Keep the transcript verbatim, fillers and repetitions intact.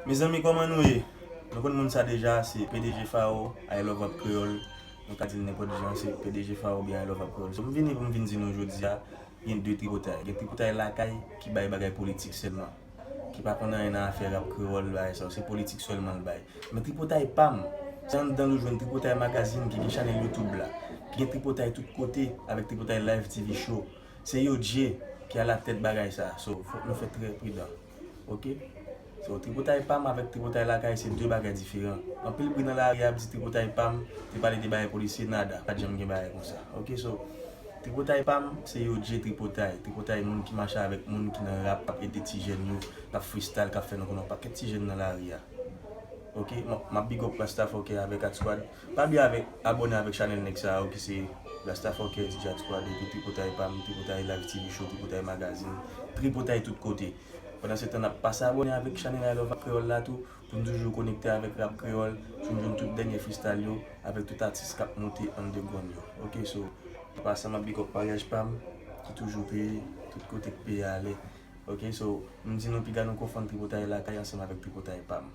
Mezanmi, kòman nou ye? Nou konn moun sa deja, se P D G Fao, I Love Rap Kreyòl. Nou ka di l nenpòt jan, se P D G Fao oubyen I Love Rap Kreyòl. So, m vini pou m vin di nou jodi a, gen de tripotay. Gen tripotay lakay ki bay bagay politik sèlman. Ki pa konn anyen nan afè rap kreyòl, bagay sa yo. Se politik sèlman l bay. Men tripotay pa m, se anndan l ou jwenn Tripotay Magazine ki gen chanèl YouTube la. Ki gen tripotay tout kote avèk Tripotay Live T V Show. Se yo Dje ki alatèt bagay sa. So, fòk nou fè trè pridan. Oke? So, tripotay pa m avèk tripotay lakay se de bagay diferan. Anpil bri nan lari ap di tripotay pa m te pale de bagay polisye, nada. Pa t janm gen bagay konsa. Oke? So, tripotay pa m, se yo Dje tripotay. Tripotay moun ki mache avèk moun ki nan rap, k ap ede ti jèn yo, k ap freestyle, k ap fè nou konnen yon pakèt ti jèn nan lari a. Oke? M ap, m ap big up Rasta Fucker avèk Hot Squad. Pa bliye avèk, abòne avèk chanèl nèg sa yo ki se Rasta Fucker, D J Hot Squad, epi Tripotay pa m, Tripotay Live T V Show, Tripotay Magazine, Tripotay tout kote. Pandan se tan, n ap pase abòne avèk chanèl I Love Rap Kreyòl la tou, pou n toujou konekte avèk rap kreyòl, pou n jwenn tout dènye freestyle yo, avèk tout atis k ap moute underground yo. Oke, so, an pasan, m ap big up Maryaj pa m, ki toujou peye, tout kote k peye ale. Oke, so, m di nou piga nou konfonn tripotay lakay ansanm avèk tripotay pa m.